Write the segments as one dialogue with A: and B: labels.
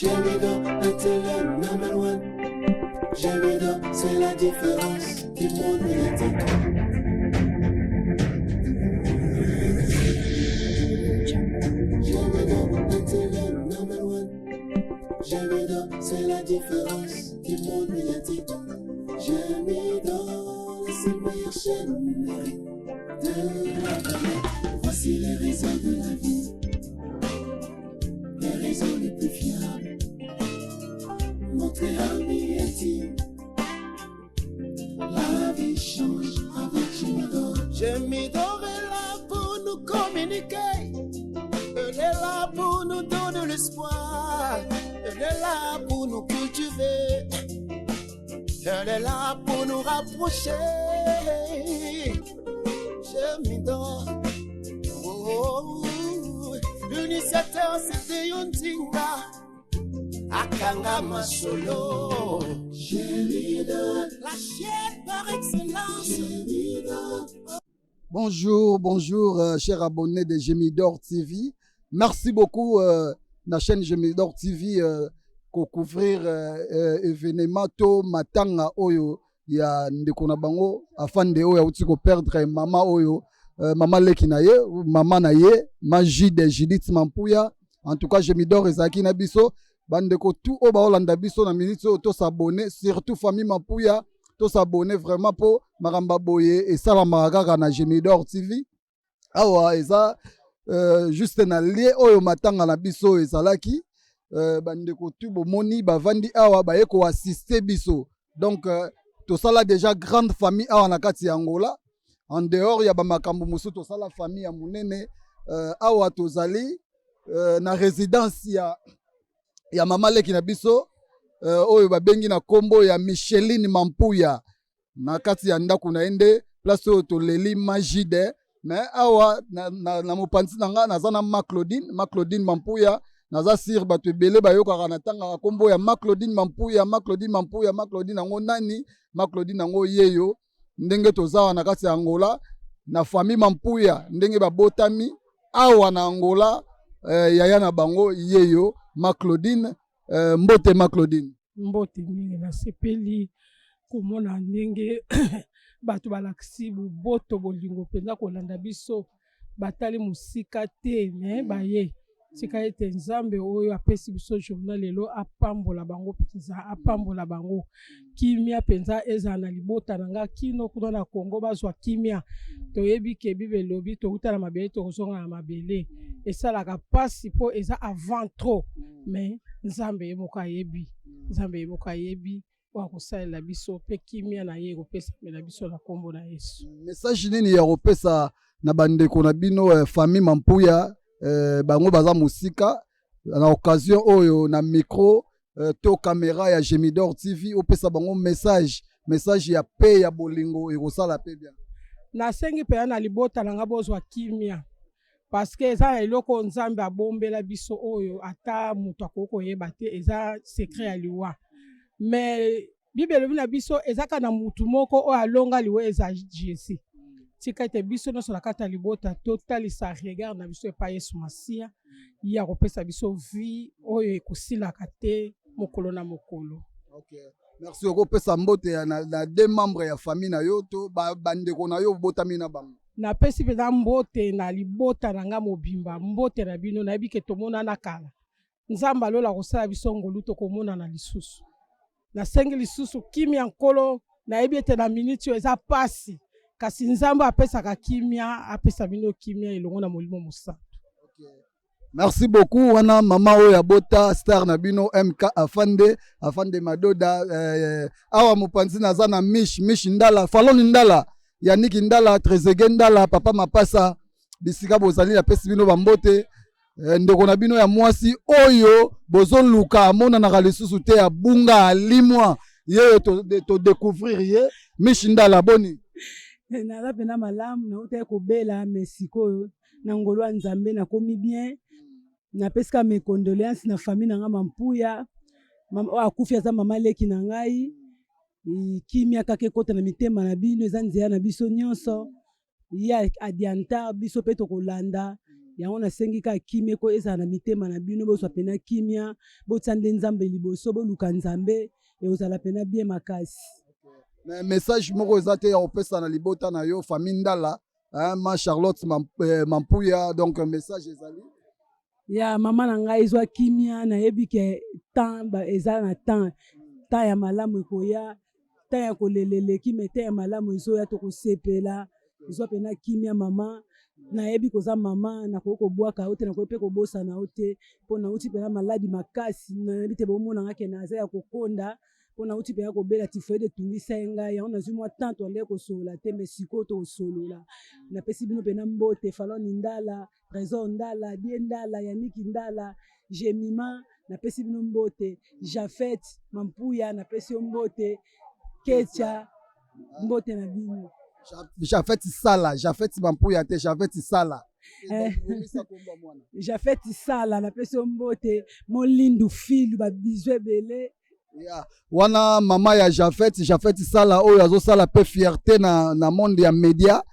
A: Gémido, la télé number one. Gémido, c'est la différence du monde médiatique. Gémido, la télé number one. Gémido, c'est la différence du monde médiatique. Gémido, c'est la meilleure chaîne numérique de la planète. Voici les réseaux de la vie, les réseaux les plus fiables. Montrez amis intime. La vie change avec Gémidor. Gémidor est là pour nous communiquer. Elle est là pour nous donner l'espoir. Elle est là pour nous cultiver. Elle est là pour nous rapprocher. Gémidor. Oh, l'initiateur c'était Yontinga. Akanga Masolo. Gémidor. La chaîne par excellence. Gémidor.
B: Bonjour, bonjour, chers abonnés de Gémidor TV. Merci beaucoup, la chaîne Gémidor TV, ko couvrir événement to matanga oyo ya ndeko na bango afande oyo auti ko perdre mama oyo, mama leki na ye, mama na ye, Majide Judith Mampuya. En tout cas, Gémidor ezalaki na biso. Bandeko tout oyo baolanda biso na minute oyo, tos'abonner, surtout famille Mampuya, tos'abonner vraiment mpo makambo boye esalamaka kaka na Gémidor TV. Awa eza juste na lieu oyo matanga na biso oyo ezalaki. Bandeko tu bomoni bavandi awa, baye koassister biso. Donc tosala déjà grande famille awa na kati ya Angola. En dehors ya bamakambo mosusu, tosala famille ya monene. Awa tozali na résidence ya mama leki na biso oyo babengi na nkombo ya Micheline Mampuya, na kati ya ndako na ye nde place oyo toleli Majide. Mais awa na mopanzi na nga naza na Ma Claudine, Ma Claudine Mampuya. Naza sûr bato ebele bayokaka na ntangaka nkombo ya Ma Claudine Mampuya, Ma Claudine Mampuya. Ma Claudine yango nani? Ma Claudine yango yeyo. Ndenge toza awa na kati ya Angola na famille Mampuya, ndenge babotami awa na Angola, yaya na bango yeyo Ma Claudine. Mbote Ma Claudine.
C: Mbote mingi. Nasepeli komona ndenge bato balakisi boboto, bolingo mpenza kolanda biso. Batali mosika te, me baye. Tika ete Nzambe oyo apesi biso journal lelo apambola bango mpenza, apambola bango. Kimia mpenza ezala na libota na nga kino kuna na Kongo, bazwa kimia. Toyebi ke Bible elobi touta na mabele, tokozonga na mabele. Esalaka mpasi mpo eza avant trop, mais Nzambe ye moko ayebi, Nzambe ye moko ayebi oyo akosalela biso, mpe kimia na ye ekopesamela biso na nkombo na Yesu.
B: Message nini ya kopesa na bandeko na bino, famille Mampuya, bango baza mosika, na occasion oyo na micro to caméra ya Gemidor TV, opesa bango message ya pe ya bolingo, ekosala pe bien?
C: Nasengi mpenza na libota na nga bozwa kimia, parce que eza na eloko Nzambe abombela biso oyo ata moto akoki koyeba te. Eza secret ya liwa, mais Bible elobi na biso eza kaka na mutu moko oyo alonga liwa, eza Jésus. Tika ete biso nyonso na kati ya libota totalisa regard na biso epai Yesu Masiya. Ye akopesa biso vie oyo ekosilaka te mokolo na mokolo.
B: Okay. Merci. Okopesa mbote ya na deux membres ya famille na yo to bandeko na yo obotami na bango?
C: Napesi mpenza mbote na libota na nga mobimba. Mbote na bino. Nayebi ke tomonana kala. Nzambe alola kosala biso ngolu, tokomonana lisusu. Nasengi lisusu kimia Nkolo. Nayebi ete na miniti oyo eza pasi, kasi Nzambe apesaka kimia, apesa bino kimia elongo na Molimo Mosantu.
B: Merci beaucoup. Wana mama oyo abota star na bino MK Afande, Afande Madoda. Awa mopanzi naza na Mish, Mish Ndala, Falon Ndala, Yannick Ndala, Trezege Ndala, papa Mapasa. Bisika bozali, napesi bino bambote. Ndeko na bino ya mwasi oyo bozoluka amonanaka lisusu te, abunga, alimwa, ye oyo todécouvrir ye. Mish Ndala, boni?
D: Naza mpena malamu. Nautaki kobela, mais sikoyo na ngolu ya Nzambe nakomi bien. Napesika mes condoléances na famille na nga Mampuya. Oyo akufi aza mama leki na ngai. Kimia kaka ekota na mitema na bino. Eza nzela na biso nyonso. Ye adianta biso mpe tokolanda. Yango nasengi kaka kimia eko ezala na mitema na bino, bozwa mpena kimia, botia nde Nzambe liboso, boluka Nzambe, ekozala mpena bien makasi.
B: Mais message moko eza te ya kopesa na libota na yo, famille Ndala, hein, ma Charlotte Mampuya, donc message ezali?
D: Ya mama na ngai, ezwa kimia. Nayebi ke temps eza na temps, temps ya malamu ekoya. Temps ya kolela eleki, mais temps ya malamu ezoya, tokosepela. Ezwa mpena kimia, mama. Nayebi koza mama, nakoki kobwaka yo te, nakoki mpe kobosana yo te, mpo nauti mpena maladi makasi. Nayebi te, bomonanga ke naza ya kokonda, mpo nauti mpenza kobela typhoïde, etungisa ye ngai. Yango nazwi mwa temps toandeki kosolola te, mais sikoyo tokosolola. Napesi bino mpena mbote: Faloni Ndala, Trésor Ndala, Die Ndala, Yaniki Ndala, Jemima, napesi bino mbote. Jafet Mampuya, napesi yo mbote. Ketia, mbote na bino.
B: Jafet Sala, Jafet Mampuya te, Jafet Sala.
D: Jafet Sala, napesi yo mbote. Molindu Filu, babizu ebele.
B: Yeah. Wana mama ya Jafet, Jafet Sala, oyo azosala mpe fierté na monde ya média,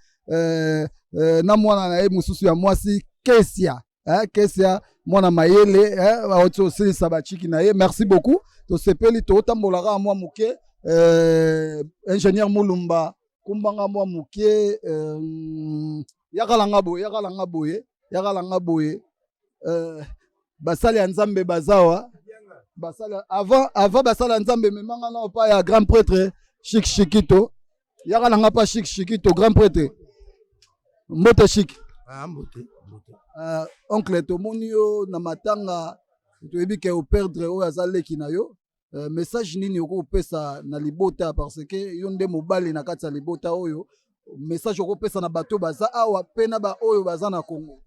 B: na mwana na ye mosusu ya mwasi Kesia, eh, Kesia mwana mayele, eh, auti osilisa bachiki na ye. Merci beaucoup, tosepeli. Totambolaka mwa moke. Ingénieur Mulumba, kumbanga mwa moke. Yakalanga boye, yakalanga boye, yakalanga boye. Basali ya Nzambe bazawa, basali avant basala Nzambe. Memanga na pa ya grand prêtre Chik Chikito. Yaka nanga pa Chik Chikito, grand prêtre. Mbote, Chik.
E: Ah, mbote, mbote.
B: Oncle, tomoni yo na matanga. Toyebi ke operdre oyo aza leki na yo. Message nini okopesa na libota? Parce que yo nde mobali na kati ya libota oyo. Message okopesa na bato baza awa mpe na baoyo baza na Congo?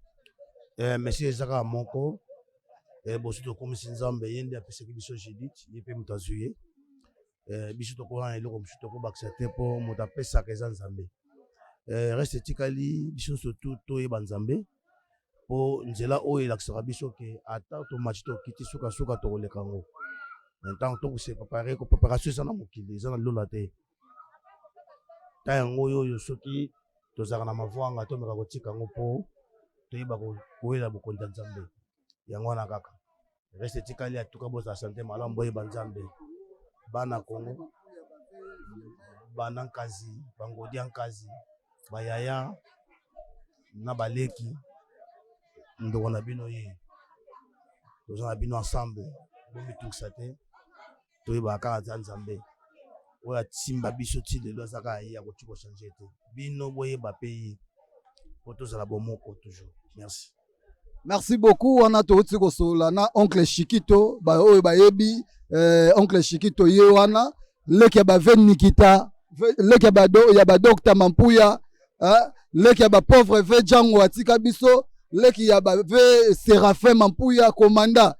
E: Message eza kaka moko. Boso tokomisi Nzambe, ye nde apesaki biso Judith, ye mpe moto azwi ye. Biso tokoka na eloko mosusu tokobakisa te, mpo moto apesaka eza Nzambe. Reste etikali biso nyonso tu toyeba Nzambe, mpo nzela oyo elakisaka biso ke ata tomati, tokiti, sukasuka tokoleka yango. Ntango tokose préparer, préparation eza na mokili, eza na lola te. Ta yango oyo oyo soki tozalaka na mavwanga, tomeka kotika yango mpo toyeba koyela bokonzi ya Nzambe. Yango wana kaka reste etikali. Atuka bozala santé malamu, boyeba Nzambe. Bana Kongo, bana Nkazi, bangodi ya Nkazi, bayaya na baleki, ndeko na bino ye, toza na bino ensemble. Bomitungisa te, toyebaka kaka aza Nzambe oyo atimba biso ti lelo, aza kaka ye, akoki kochanger te. Bino boyeba mpe ye po tozala bomoko toujours. Merci.
B: Merci beaucoup. Wana touti kosolola na oncle Shikito. Oyo bayebi oncle Shikito, ye wana leki ya bave Nikita, leki ya badokta Mampuya, leki ya bapauvre ve Jango atika biso, leki ya bave Séraphin Mampuya komanda,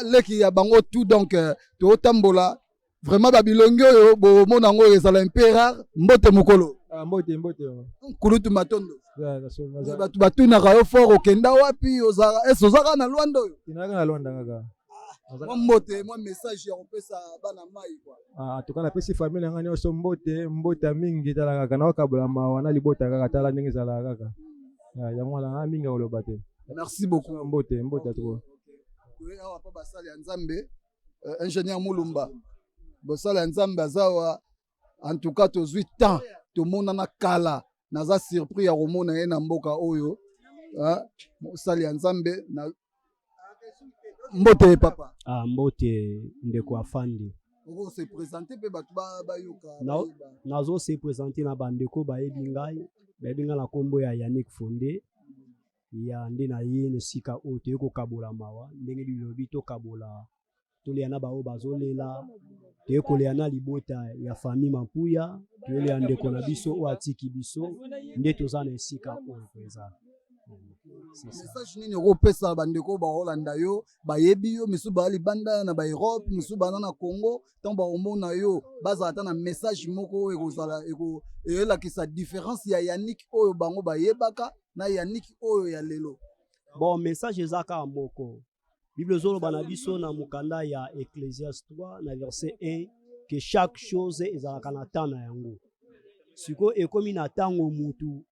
B: leki ya bango tout. Donc totambola vraiment, babilongi oyo bomona yango oyo ezala mpe rare. Mbote, mokolo.
F: Ah, mbote, mbote.
B: Kulutu Matondo. Bato batunaka yo fort, okenda wapi? Ozalaka ese ozaka na Lwanda oyo?
F: Tinaka na Lwanda kaka.
B: Mwa mbote, mwa message ya kopesa bana mai
F: kwa. Ah, en tout cas napesi famille na ngai nyonso mbote, mbote mingi. Tala kaka, naokabola mawa na libota kaka. Tala ndenge ezalaka kaka. Ah, yango wana nga mingi ya koloba te.
B: Merci beaucoup.
F: Mbote, mbote trop.
B: Awa mpo basali ya Nzambe, ingénieur Mulumba, bosala ya Nzambe aza wa. En tout cas tozwi temps, tomonana kala. Naza surpris ya komona ye na mboka oyo. Mosali ya Nzambe na mbote, papa.
G: Ah, mbote, ndeko afandi.
B: Okose présenter mpe bato bayoka.
G: Nazo se présenter na bandeko bayebi ngai. Bayebi ngai na nkombo ya Yannick Fonde. Ya nde na ye na esika oyo toyei kokabola mawa, ndenge bilobi tokabola, tolela na baoyo bazolela. Toyei kolela na libota ya famille Mampuya, toyelela ndeko na biso oyo atiki biso. Nde toza na esika oyo mpenza.
B: Message nini okopesa bandeko baolanda yo, bayebi yo, misusu baa libanda na baEurope, misusu baza na Congo? Ntango bakomona yo, bazala ata na message moko oyo ekozala eyelakisa différence ya Yannick oyo bango bayebaka na Yannick oyo ya lelo.
G: Bon, message eza kaka moko. Bible ezoloba na biso na mokanda ya Ecclésiaste 3 na verset 1 que chaque chose ezalaka na temps na yango. Sikoyo ekomi na ntango mutu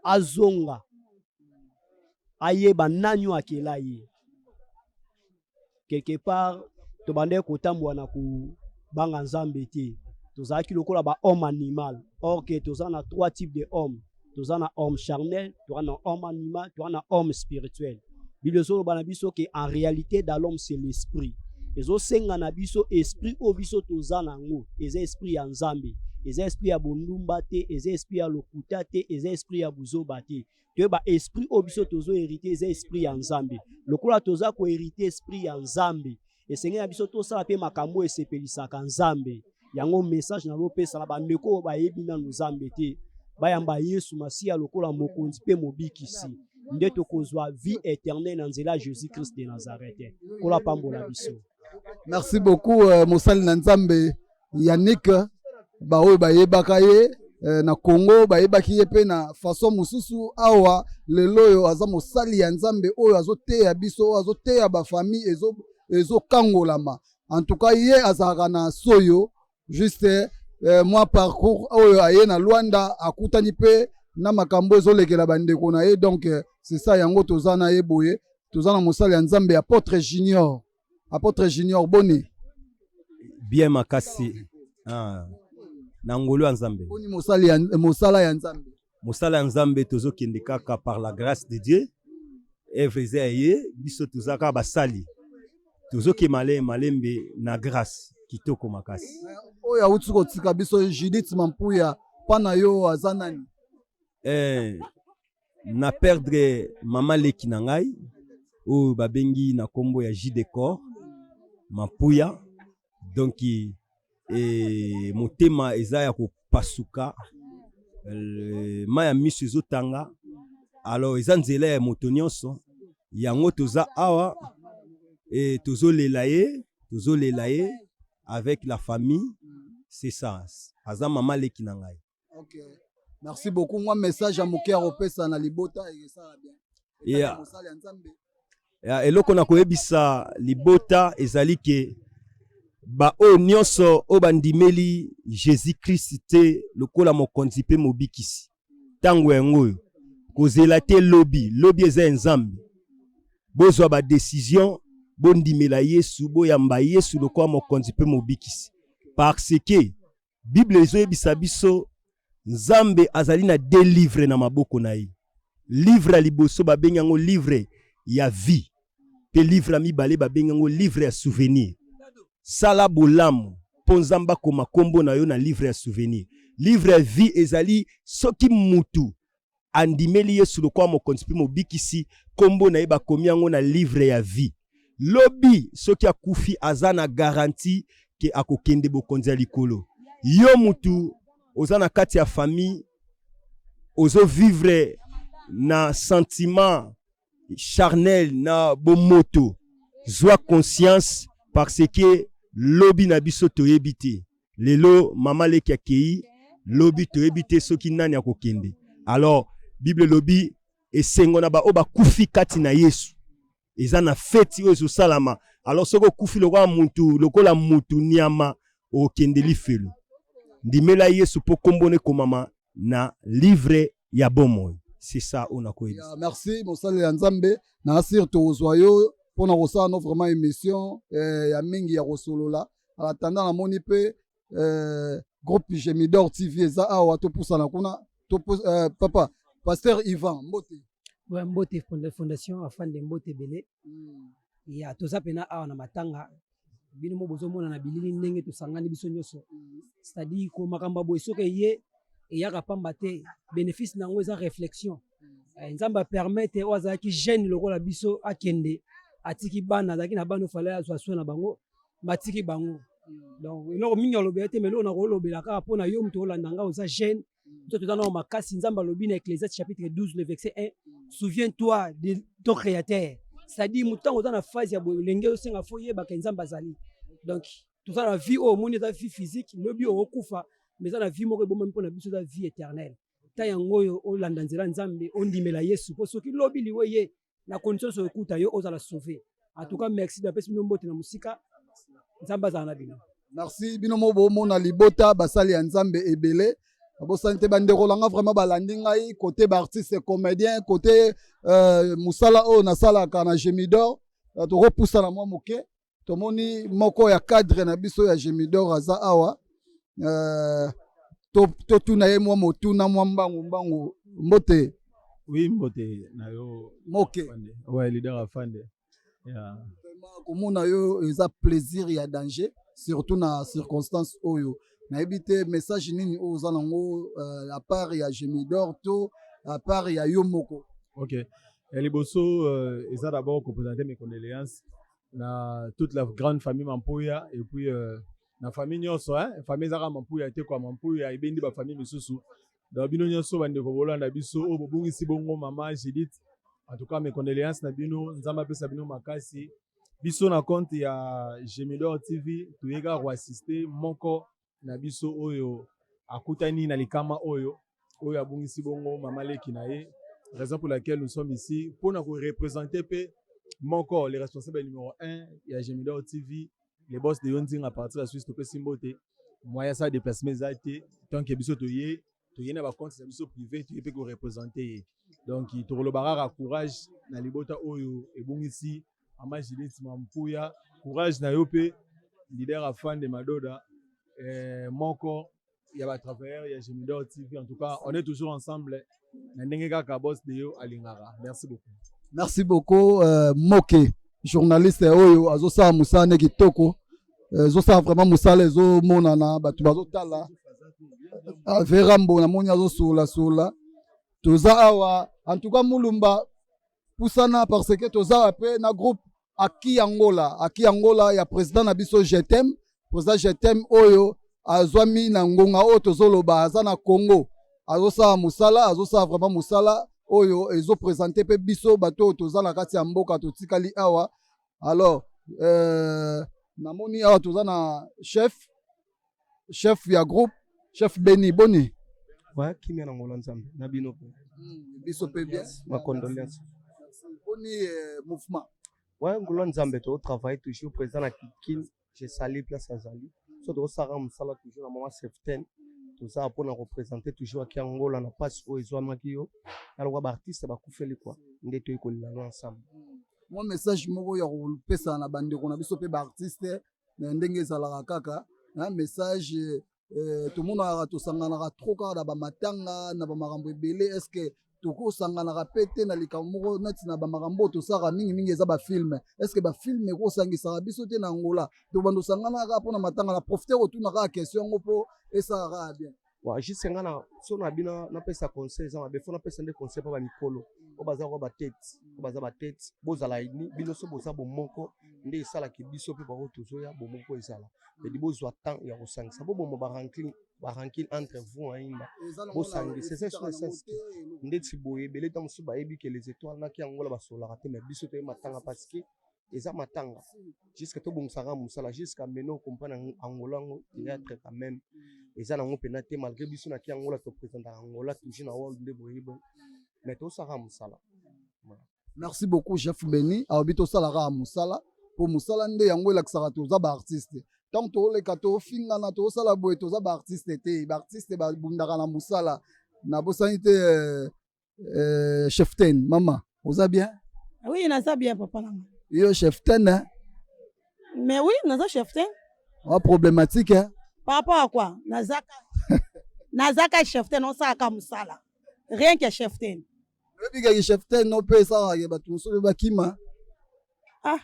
G: azonga. Ayeba nani oyo akela ye. Quelque part tobandaki kotambola na kobanga Nzambe te, tozalaki lokola ba homme animal. Or que toza na trois types de hommes: toza na homme charnel, toza na homme animal, toza na homme spirituel. Bible ezoloba na biso ke en réalité dans l'homme, c'est l'esprit. Ezosenga na biso esprit oyo biso toza nango eza esprit ya Nzambe, eza esprit ya bondumba te, eza esprit ya lokuta te, eza esprit ya buzoba te. Toyeba esprit oyo biso tozo hériter eza esprit ya Nzambe. Lokola toza kohériter esprit ya Nzambe, esengeli na biso tosala mpe makambo oyo esepelisaka Nzambe. Yango message nalopesa na bandeko oyo bayebi nanu Nzambe te, bayamba Yesu Masiya lokola mokonzi mpe mobikisi, nde tokozwa vie éternelle na nzela ya Jésus Christ de Nazareth. Kola pambola biso.
B: Merci beaucoup, mosali na Nzambe Yannick. Baoyo bayebaka ye na Congo bayebaki ye mpe na façon mosusu. Awa lelo oyo aza mosali ya Nzambe oyo azoteya biso, oyo azoteya bafamille ezokangolama. En tout cas, ye azalaka na soyo juste mwa parcours oyo aye na Lwanda, akutani mpe na makambo ezolekela bandeko na ye. Donc c'est ça, yango toza na ye boye. Toza na mosali ya Nzambe Apôtre Junior. Apôtre Junior, boni?
H: Bien makasi, ah. Na ngolu ya Nzambe.
B: Boni mosali ya, mosala ya Nzambe?
H: Mosala ya Nzambe, tozokende kaka par la grâce de Dieu. Œuvre eza ya ye, biso toza kaka basali. Tozokende malembe malembe na grâce, kitoko makasi.
B: Oyo awuti kotika biso, Judith Mampuya, mpa na yo aza nani?
H: Na perdre mama leki na ngai oyo babengi na nkombo ya Jidecor Mampuya. Donc motema eza ya kopasuka, mai ya miso ezotanga. Alors eza nzela ya moto nyonso, yango toza awa tozolela ye, tozolela ye avec la famille. C'est ça, aza mama leki na ngai.
B: Ok, merci beaucoup. Mwa message ya moke ya kopesa na libota esala bien. Mosali ya Nzambe.
H: Ya, eloko na koyebisa libota ezali ke baoyo nyonso oyo bandimeli Jésus Christ te lokola mokonzi mpe mobikisi, ntango yango oyo, kozela te lobi. Lobi eza ya Nzambe. Bozwa badécision, bondimela Yesu, boyamba Yesu lokola mokonzi mpe mobikisi, parce que Bible ezoyebisa biso Nzambe azali na deux livre na maboko na ye. Livre ya liboso babengi yango livre ya vie, mpe livre ya mibale babengi yango livre ya souvenir. Sala bolamu mpo Nzambe akoma nkombo na yo na livre ya souvenir. Livre ya vie ezali soki mutu andimeli Yesu lokola mokonzi mpe mobikisi, nkombo na ye bakomi yango na livre ya vie. Lobi soki akufi, aza na garantie ke akokende bokonzi ya likolo. Yo mutu oza na kati ya famille, ozovivre na sentiment charnel, na bomoto, zwa conscience, parce que lobi na biso toyebi te. Lelo mama leki akei, lobi toyebi te soki nani akokende. Alors Bible elobi esengo na baoyo bakufi kati na Yesu. Eza na feti oyo ezosalama. Alors soki okufi lokola mutu, lokola mutu nyama, okende lifelo. Ndimela Yesu mpo nkombo ekomama na livre ya bomoi. C'est ça oyo nakoyebisa.
B: Ya, merci mosali ya Nzambe. Na asir tozwa yo mpona kosala no vraiment émission ya mingi ya kosolola. En attendant, namoni mpe groupe Gemidor TV eza awa, topusana kuna. Papa pasteur Ivan, mbote.
I: Ouais, mbote fondation afande, mbote ebele. Ya toza mpena awa na matanga, bino mo bozomona na bilili ndenge tosangani biso nyonso. C'est-à-dire ko makambo ya boye soki eye, eyaka pamba te. Bénéfice na yango eza réflexion. Nzambe apermettre oyo azalaki jeune lokola biso akende, atiki bana, azalaki na bana, ofale azwa soin na bango, batiki bango. Donc eloko mingi alobela te, mais eloko na kolobela kaka mpona yo moto olanda nga, oza jeune, biso toza nao makasi. Nzambe alobi na Ecclésiaste chapitre 12 le verset 1: "Souviens-toi de ton créateur." C'est-à-dire moto ntango oza na phase ya boye, olenge osenga, fo oyebaka Nzambe azali. Donc toza na vie oyo omoni eza vie physique, lobi okokufa, mais eza na vie moko ebomami mpona biso, eza vie éternelle. Ta yango oyo olanda nzela Nzambe, ondimela Yesu, mpo soki lobi liwa ye, na condition nyonso ekuta yo, ozala sauvé. En tout cas merci, napesi bino mbote na mosika. Nzambe azala na bino.
B: Merci. Bino mo bomona libota, basali ya Nzambe ebele. Nabosani te bandeko na nga vraiment balandi ngai côté baartiste comédien, côté mosala oyo nasalaka na Gemidor. Tokopusana mwa moke, tomoni moko ya cadre na biso ya Gemidor aza awa. Totuna ye mwa motuna mwa mbangu mbangu. Mbote.
J: Oui, mbote na yo.
B: Moke.
J: Ouais, leader Afande. Yeah.
B: Vraiment komona yo eza plaisir ya danger, surtout na circonstance oyo. Nayebi te message nini oyo oza nango à part ya Gemidor to à part ya yo moko.
J: Ok. Ya liboso eza d'abord koprésenter mes condoléances na toute la grande famille Mampuya et puis na famille nyonso, hein? Famille ezaka Mampuya te kwa, Mampuya ebendi bafamille misusu. Donc bino nyonso bandeko bolanda biso oyo bobungisi bongo mama Judith, en tout cas mes condoléances na bino, Nzambe apesa bino makasi. Biso na compte ya Gemidor TV toye kaka koassister moko na biso oyo akutani na likama oyo, oyo abungisi bongo mama leki na ye, raison pour laquelle nous sommes ici mpona koreprésenter mpe moko, le responsable numéro 1 ya Gemidor TV, le boss de Yonzinga à partir ya Suisse. Topesi mbote. Moyen asala déplacement eza te, tant que biso toye, toye na bacompte na biso privé, toye mpe koreprésenter ye. Donc tokoloba kaka courage na libota oyo ebungisi mama Judith Mampuya, courage na yo mpe leader Afande Madoda, moko ya batravailleur ya Gemidor TV. En tout cas, on est toujours ensemble na ndenge kaka boss de yo alingaka. Merci beaucoup.
B: Merci beaucoup, Moke journaliste oyo azosala mosala ne kitoko, ezosala vraiment mosala ezomonana, bato bazotala. Verambo namoni azosolola. Toza awa en tout cas, Mulumba pusana, parce que toza mpe na groupe Aki Angola, Aki Angola ya président na biso Jetem, président Jetem oyo azwami na ngonga oyo tozoloba aza na Congo, azosala mosala, azosala vraiment mosala oyo ezoprésenter mpe biso bato oyo toza na kati ya mboka totikali awa. Alors namoni awa toza na chef ya groupe, chef Beni. Boni?
K: Ouais, kimia na ngolo Nzambe na bino mpe.
B: Biso mpe bien.
K: Ma condoléance.
B: Boni mouvement?
K: Ouais, ngolo Nzambe, totravaille toujours. Président na Kikine, je salue place azali so, tozosala mosala toujours na mama Seften. Toza mpona représenter toujours Aki Angola na mpasi oyo ezwamaki yo na lokwa baartiste bakufeli kwa nde toyi kolela ensemble.
B: Mwa message moko ya kopesa na bandeko na biso mpe baartiste na ndenge ezalaka kaka na message. Tomonaka tosanganaka trop kaka na bamatanga na bamakambo ebele. Est ce que tokosanganaka mpe te na likambo moko neti na bamakambo oyo tosalaka mingimingi eza bafilm? Est ce que bafilm ekosangisaka biso te na Angola? Tobanda osanganaka mpona matanga. Na profite kotuna kaka question yango mpo esalaka kaka bien.
K: Wa juste nga na so na bino napesa conseil, eza mabe, fo napesa nde conseil mpo bamikolo oyo baza kwa batete, oyo baza batete, bozala uni. Bino so boza bomoko nde esalaki biso mpe bango tozoya bomoko ezala edi. Bozwa temps ya kosangisa, boboma barancune, barancune entre vous ainda bosangisa. Eza so essence ndeti boye ebele ntango mosusu bayebi ke les étoiles naki Angola basololaka te, mais biso toye matanga parce que eza matanga, jusque tobongisaka mosala jusqu'à maintenant. Comprendre Angola yango théâtre quand même eza nango mpena te, malgré biso naki Angola toprésentaka Angola toujours na world nde boyebi, mais tosalaka mosala.
B: Merci beaucoup, chef Beni. Alobi tosalaka mosala mpo mosala nde yango elakisaka toza baartiste. Ntango tooleka tofingana, tosala boye, toza baartiste te. Baartiste babundaka na mosala. Nabosani te chef ten mama, oza bien?
L: Oui, naza bien, papa nanga.
B: Yo chef ten, hein?
L: Mais oui, naza chef ten.
B: Wa problématique, hein?
L: Par rapport à quoi? Nazaka nazaka chef ten, osalaka mosala, rien que chef ten.
B: Oyebikaki chef ten no mpe esalaka bato mosusu mpe bakima.
L: Ah.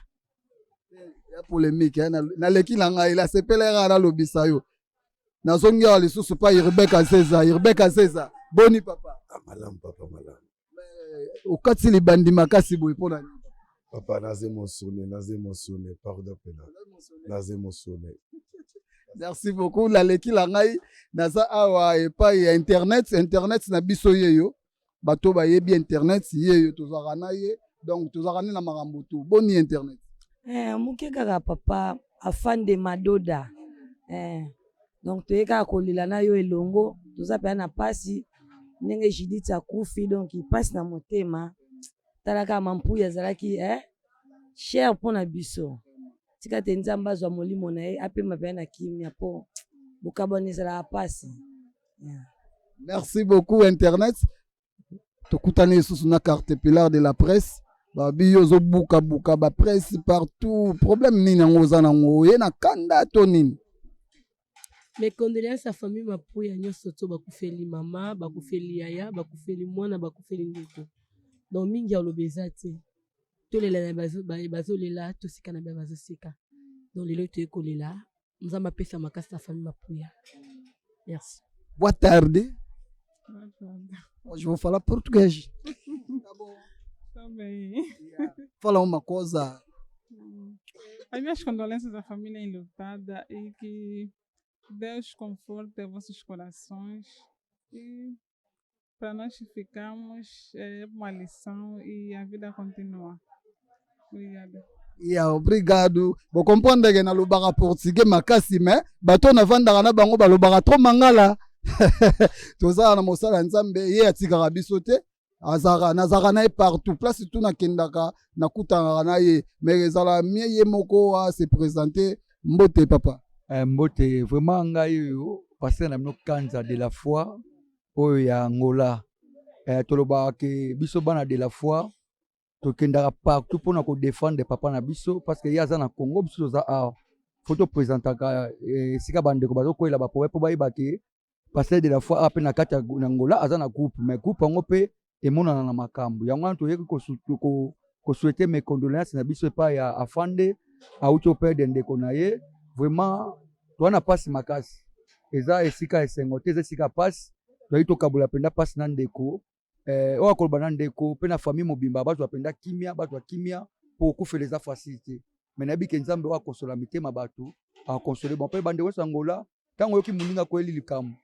B: Ya polémique, hein? Naleki na ngai, nasepela kaka nalobisa yo. Nazongi awa lisusu pa Irbek Azeza. Irbek Azeza, boni papa?
M: Ah, malamu papa, malamu.
B: Okati libandi makasi boye mpona nini?
M: Papa, naza émotionné, naza émotionné, pardon pena, naza émotionné.
B: Merci beaucoup. Naleki na ngai, naza awa epai ya internet, internet na biso yeyo. Bato bayebi internet yeyo, tozalaka na ye, donc tozalaka nde na makambo tu. Boni internet?
N: Moke kaka papa Afande Madoda. Donc toye kaka kolela na yo elongo. Toza mpenza na mpasi ndenge Judith akufi, donc mpasi na motema. Tala kaka Mampuya azalaki cher mpo na biso. Tika te Nzambe azwa molimo na ye, apema mpenza na kimia, mpo bokabwana ezalaka mpasi, yeah.
B: Merci beaucoup internet. Tokutani lisusu na carte pilar de la presse. Babi yo ozobuka buka ba presse partout. Problème nini yango oza nango? Oye na kanda to nini?
O: Mes condoléances à famille Mapuya nyonso to bakufeli mama, bakufeli yaya, bakufeli mwana, bakufeli ndeko. Donc mingi ya oloba eza te. Tolela na bazolela, toseka na baye bazoseka. Donc lelo toye kolela, Nzambe apesa makasi na famille Mapuya. Merci.
B: Boa tarde. Hoje vou falar português.
P: Tá bom. Também.
B: Fala uma coisa.
P: As minhas condolências à família enlutada e que Deus conforte vossos corações e para nós que ficamos é uma lição e a vida continua. Obrigada.
B: Yeah, obrigado. Bo comprendre que nalobaka portugais makasi mais bato navandaka na bango balobaka trop mangala. Tozala na mosala ya Nzambe, ye atikaka biso te. Azalaka nazalaka na ye partout place tout nakendaka nakutanaka na ye mais ezala mie ye moko a se présenter. Mbote papa.
Q: Eh, mbote vraiment ngai oyo pasteur na bino Kanza de la foi oyo ya Angola. Eh, tolobaka ke biso bana de la foi tokendaka partout mpona kodefendre papa na biso parce que ye aza na Congo, biso toza awa. Faut topresentaka esika bandeko bazokwela ba problème mpo bayeba ke pasteur de la foi awa mpe na kati ya Angola aza na groupe, mais groupe yango mpe emonana na makambo yango wana. Toyeki kosouhaiter mes condoléances na biso epai ya afande auti operdre ndeko na ye. Vraiment toza na mpasi makasi, eza esika esengo te, eza esika mpasi. Toyaki tokabola mpenza mpasi na ndeko oyo akoloba na ndeko mpe na famille mobimba, bazwa mpenza kimia, bazwa kimia mpo kokufela eza facile te. Mais nayebi ke Nzambe oyo akosola mitema bato akonsole bon mpe bandeko nyonso ya Angola. Ntango oyoki moninga akweli likambo,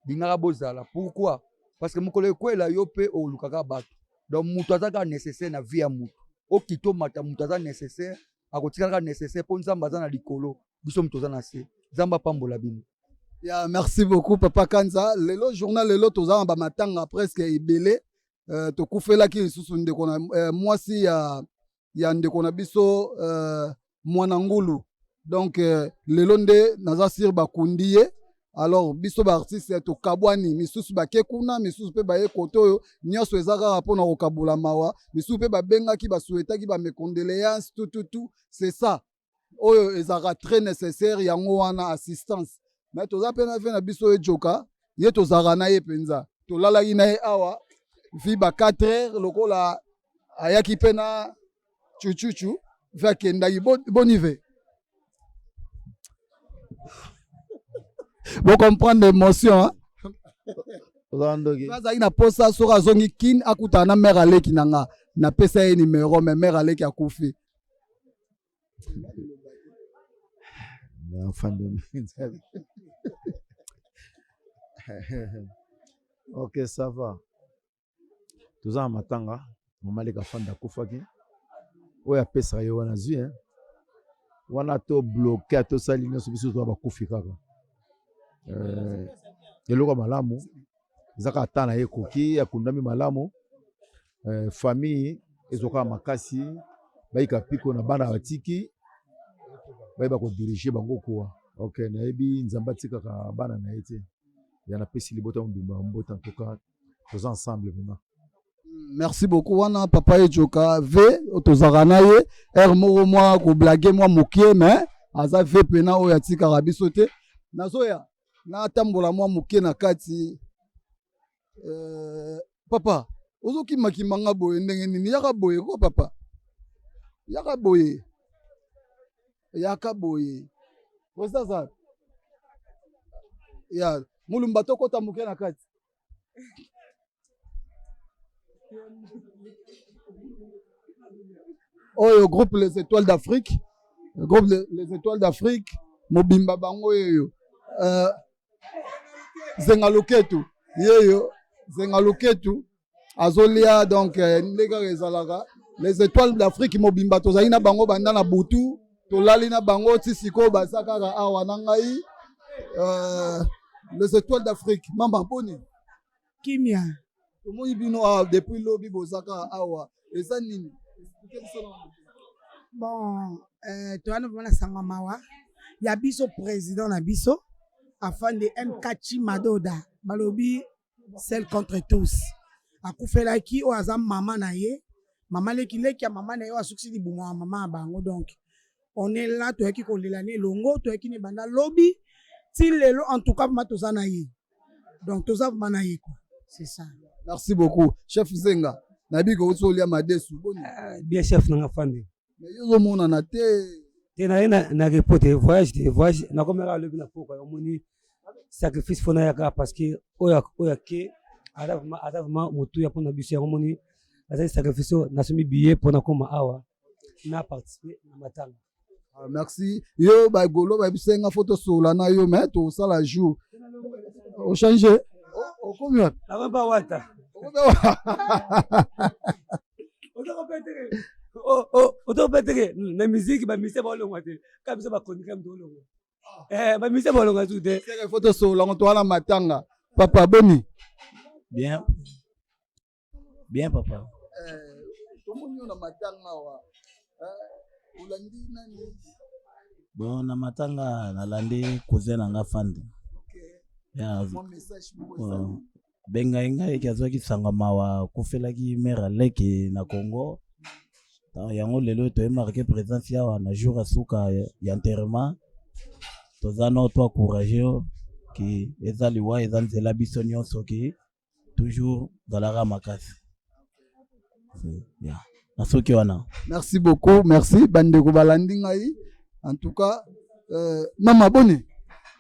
Q: lingaka bozala. Pourquoi? Parce que mokolo ekwela yo mpe olukaka bato. Donc moto aza kaka nécessaire na vie ya moto. Okita omata, moto aza nécessaire, akotikala kaka nécessaire mpo Nzambe aza na likolo, biso moto oza na se. Nzambe apambola bino.
B: Ya, merci beaucoup papa Kanza. Lelo journal lelo toza na bamatanga presque ebele. Tokufelaki lisusu ndeko na mwasi ya ndeko na biso mwana ngulu. Donc lelo nde naza sur bakundi ye. Alors biso ba artiste tokabwani, misusu bake kuna, misusu pe baye kote oyo, nyonso eza kaka mpona kokabola mawa. Misusu pe babengaki, basouhaitaki ba mes condoléances, tout, tout, tout. C'est ça oyo ezalaka très nécessaire, yango wana assistance. Mais toza pe na vie na biso ejoka, ye tozalaka na ye mpenza, tolalaki na ye awa vi ba 4 heures lokola ayaki pe na chuchuchu ve akendaki. Boni ve bo comprendre émotion, hein? Azalaki na posa soki azongi kin akutana na mère aleki na nga, napesa ye numéro, mais mère aleki akufi.
R: Ok, ça va. Toza na matanga, mama leka fanda akufaki. Oyo apesaka ye wana zwi, hein? Wana to bloqué, tosali nyonso, biso toza bakufi kaka. Eloko ya malamu eza kaka ta na ye ekoki, akundami malamu. Famille ezwaka makasi, bayika piko na bana batiki, bayeba kodirige bango kuwa. Ok, nayebi Nzambe atikaka bana na ye te. Ya napesi libota mobimba mbote, en tout cas toza ensemble vraiment.
B: Merci beaucoup wana papa Ejoka V tozalaka na ye heure moko mwa koblage mwa mokie, mais aza V pena oyo atikaka biso te. Nazoya natambola mwa mokie na kati. Papa ozokimakima nga boye ndenge nini? Yaka boye ko papa, yaka boye, yaka boye. Président aza ya mulumba, tokota moke na kati. Oyo groupe Les Étoiles d'Afrique, groupe Les Étoiles d'Afrique mobimba bango oyo. Zenga Loketu yeyo, Zenga Loketu azolia. Donc nde kaka ezalaka Les Étoiles d'Afrique mobimba tozali na bango banda na butu, tolali na bango ti sikoyo baza kaka awa na ngai. Les Étoiles d'Afrique, mama boni?
S: Kimia.
B: Tomoni bino awa depuis lobi, boza kaka awa, eza nini? Expliquez biso na
S: Bon, toyana vraiment na sango mawa ya biso président na biso afande MK Chimadoda balobi. Seul contre tous. Akufelaki oyo aza mama na ye, mama leki leki ya mama na ye oyo asukisi libumu ya mama ya bango. Donc on est là, toyaki kolela na elongo, toyaki na ebanda lobi ti lelo. En tout cas vraiment toza na ye, donc toza vraiment na ye quoi, c'est ça.
B: Merci beaucoup chef Zenga. Nayebi ko osi olia madesu boni?
I: Bien chef nanga fandi.
B: Mais yo ozomonana te.
I: Te, naye na repos te, voyage te, voyage nakomaka lobi na pokwa. Omoni sacrifice fo nayaka parce que oyo oyo ake aza vraiment, aza vraiment motuya mpona biso. Yango moni azali sacrifice oyo nasombi billet mpo nakoma awa na participe na matanga.
B: Ah, merci. Yo bagolo bayebisa nga fo tosolola na yo, mais tosala jour ochange. Okomi wapi?
I: Nakomi pa wata. Otokopeteke na musique, bamusicien baolongwa te, kaka biso bakondika moto olongwa, bamusicien baolongwa su te.
B: Fo tosolola ngo towana matanga. Papa, boni?
T: Bien bien papa.
B: Tomoni yo na matanga awa, olandi nani?
T: Bon, na matanga nalandi cousin na nga Fandi. Bengai ngai eke azwaki sango mawa, akufelaki mare aleki na Congo. Yango lelo toyemarke présence awa na jour ya suka ya enterrement. Toza no to encourage yo ki eza liwa, eza nzela biso nyonso, ki toujours zalaka makasi yeah. Na soki wana.
B: Merci beaucoup, merci bandeko balandi ngai. En tout cas mama, boni?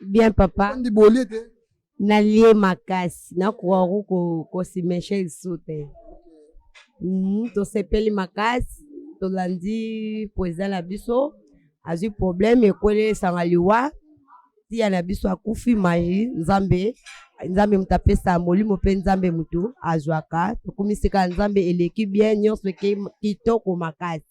U: Bien papa.
B: Ndi bolie te?
U: Nalie makasi, nakoka kosimeshe lisusu te. Tosepeli makasi, tolandi président na biso azwi problème ekweli esanga liwa tia na biso akufi mai. Nzambe, Nzambe moto apesa molimo mpe Nzambe moto azwaka. Tokumisika Nzambe, eleki bien, nyonso ekei kitoko makasi.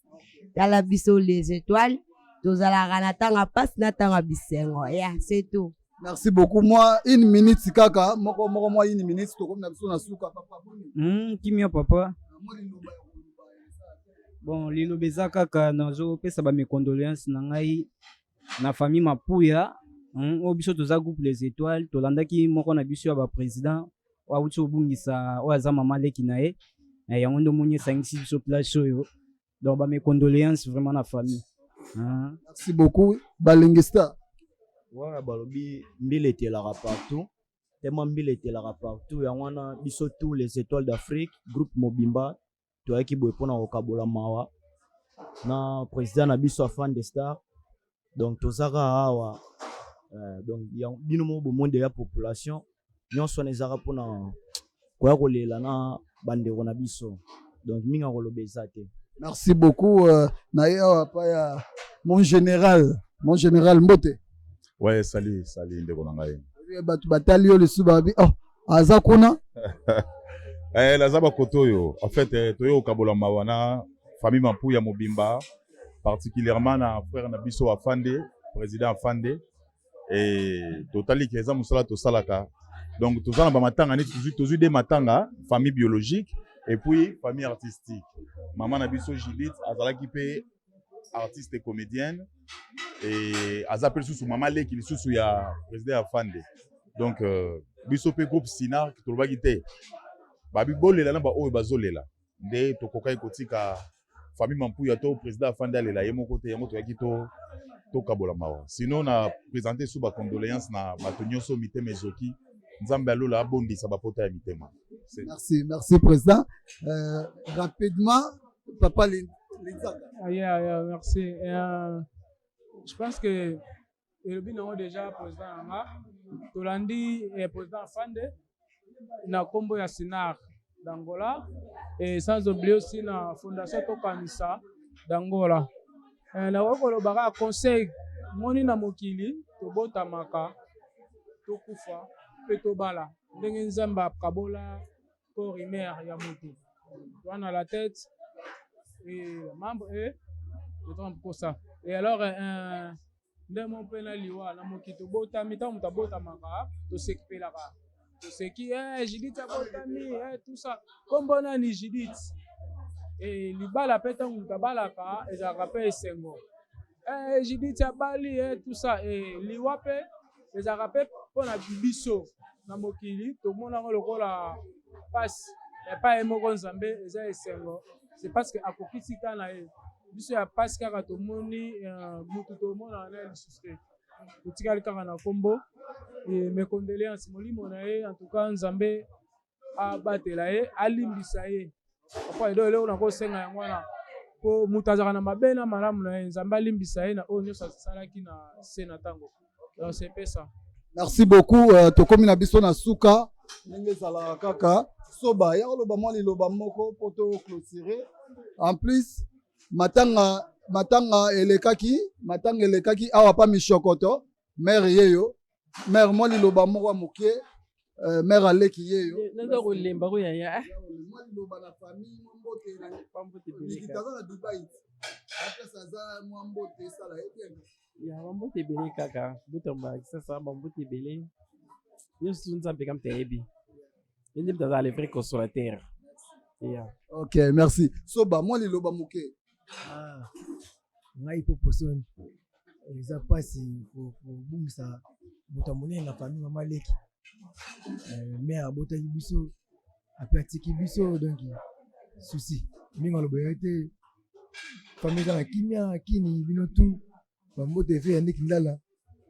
U: Tala biso les étoiles, tozalaka na ntango ya mpasi na ntango ya bisengo ya, c'est tout.
B: Merci beaucoup. Moi, une minute kaka, moko moko, moi une minute, tokomi na biso na suka, papa.
V: Kimia papa. Bon, liloba eza kaka nazopesa ba mes condoléances na ngai na famille Mapuya. Oyo biso toza groupe Les Étoiles, tolandaki moko na biso ya baprésident oyo awuti kobungisa oyo aza mama leki na ye. Yango nde omoni esangisi biso place oyo. Donc ba mes condoléances vraiment na famille.
B: Hein? Merci beaucoup Balingista.
W: Wana balobi mbila etelaka partout, tema mbila etelaka partout. Yango wana biso tous les Étoiles d'Afrique, groupe mobimba, toyaki boye mpona kokabola mawa na président na biso Afan de Star. Donc toza kaka awa. Donc bino moko bomoni deya population nyonso wana ezaka mpona koya kolela na bandeko na biso. Donc mingi akoloba eza te.
B: Merci beaucoup. Na ye awa pa ya mon général, mon général, mbote.
X: Ouais, salut, salut ndeko na ngai.
B: Bato batali yo lisusu, babi oh aza kuna.
X: Naza bakoto oyo. En fait, toye kokabola mawa na famille Mampuya mobimba, particulièrement na frère na biso Afande, président Afande. Et totali ke eza mosala tosalaka. Donc toza na bamatanga neti tozwi de matanga, famille biologique et puis famille artistique. Mama na biso Judith azalaki mpe artiste et comédienne et aza mpe lisusu mama leki lisusu ya président Afande. Donc biso mpe groupe Sinark tolobaki te, babi bolela na baoyo bazolela nde tokokaki kotika famille Mampuya to président Afande alela ye moko te. Yango toyaki to tokabola mawa. Sinon na présente su bacondoléance na bato nyonso mitema ezoki. Nzambe alola abondisa bapota ya mitema.
B: Merci, merci président. Rapidement, papa Linzaka.
Y: Ah, yeah, merci. Je pense que elobi nango déjà président nanga. Tolandi président Afande na nkombo ya Sinar d'Angola et sans oublier aussi na fondation Tokanisa d'Angola. Nakoki koloba kaka conseil moni na mokili, tobotamaka, tokufa mpe tobala. Ndenge Nzambe akabola corps humain ya moto wana, la tête et membre et le trompe kosa et alors nde mo mpe na liwa na mokili. Tobotami, ntango moto abotamaka tosekipelaka, toseki Judith abotami, tout ça, kombo nani, Judith. Libala mpe, ntango moto abalaka ezalaka mpe esengo, Judith abali, tout ça. Liwa mpe. Ezalaka mpe mpo na biso na mokili tomona yango lokola mpasi, epai ye moko Nzambe eza esengo, c'est parce que akokisi ta na ye. Biso ya mpasi kaka tomoni mutu tomonaka na ye lisusu te, totikali kaka na nkombo. Mes condoléances, molimo na ye en tout cas Nzambe abatela ye, alimbisa ye. Papa Edo, eloko nakosenga yango wana, po moto azalaka na mabe na malamu na ye, Nzambe alimbisa ye na oyo nyonso asalaki na se na ntango. Donc c'est un peu ça.
B: Merci beaucoup. Tokomi na biso na suka ndenge ezalaka kaka soba ya koloba mwa liloba moko mpo to clôturer. En plus matanga, matanga elekaki, matanga elekaki awa pa Mishokoto. Mère yeyo, mère, mwa liloba moko ya moke. Mère aleki yeyo.
A: Naza kolemba ko yaya.
B: Mwa liloba na famille, mwa mbote na Nikita aza na Dubai. Apesa aza mwa mbote esala ye bien.
A: Ya bambote ebele kaka butomba Kisasa, bambote ebele nyonso Nzambe kamte ayebi ye nde moto azala le vrai consolateur. Yeah.
B: Ok, merci. Soba, mwa liloba moke.
C: Ah, ngai mpo posoni eza mpasi kobungisa moto ya monene na famille mama leki. Mare abotaki biso ape atiki biso, donc souci mingi aloba ye te. Famille eza na kimia kini bino tu bambote efe ya ndiki ndala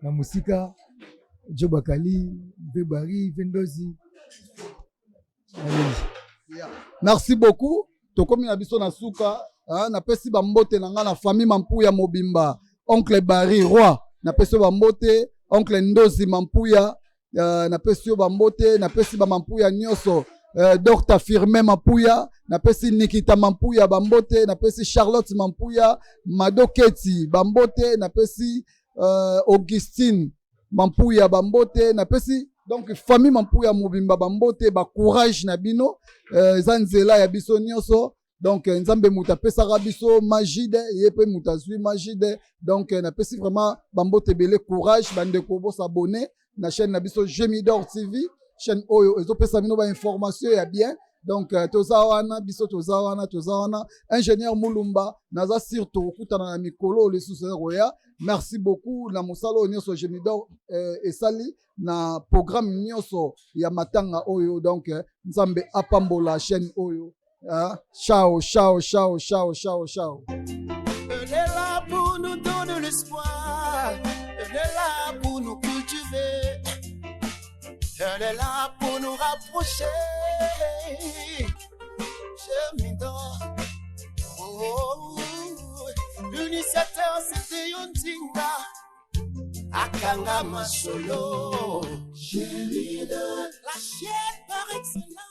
C: na mosika jo bakali mpe bari mpe ndozi.
B: Yeah. Merci beaucoup. Tokomi na biso na suka. Napesi bambote na nga na famille Mampuya mobimba. Oncle Barry Roy, napesi yo bambote. Oncle Ndozi Mampuya, napesi yo bambote. Napesi ba Mampuya nyonso. Dr Firmin Mampuya, napesi Nikita Mampuya bambote, napesi Charlotte Mampuya, Mado Keti bambote, napesi Augustine Mampuya bambote, napesi donc famille Mampuya mobimba bambote, ba courage na bino. Eza nzela ya biso nyonso. Donc Nzambe moto apesaka biso Magide, ye mpe moto azwi Magide. Donc napesi vraiment bambote ebele, courage bandeko, bosabone na chaîne na biso Gemidor TV, chaîne oyo ezopesa bino bainformation ya bien. Donc toza wana, biso toza wana, toza wana. Ingénieur Mulumba, naza sur tokokutana na mikolo lisusu ekoya. Merci beaucoup na mosala oyo nyonso Gemidor esali na programme nyonso ya matanga oyo. Donc Nzambe apambola chaîne oyo. Ah, ciao, ciao, ciao, ciao, ciao, ciao.
D: Elle est là pour nous donner l'espoir. Elle est là pour nous cultiver. Elle est là pour nous rapprocher. Je m'endors. Oh, oh, l'initiateur c'était Yondinga. Akanga Masolo. Chérie de la chaîne par excellence.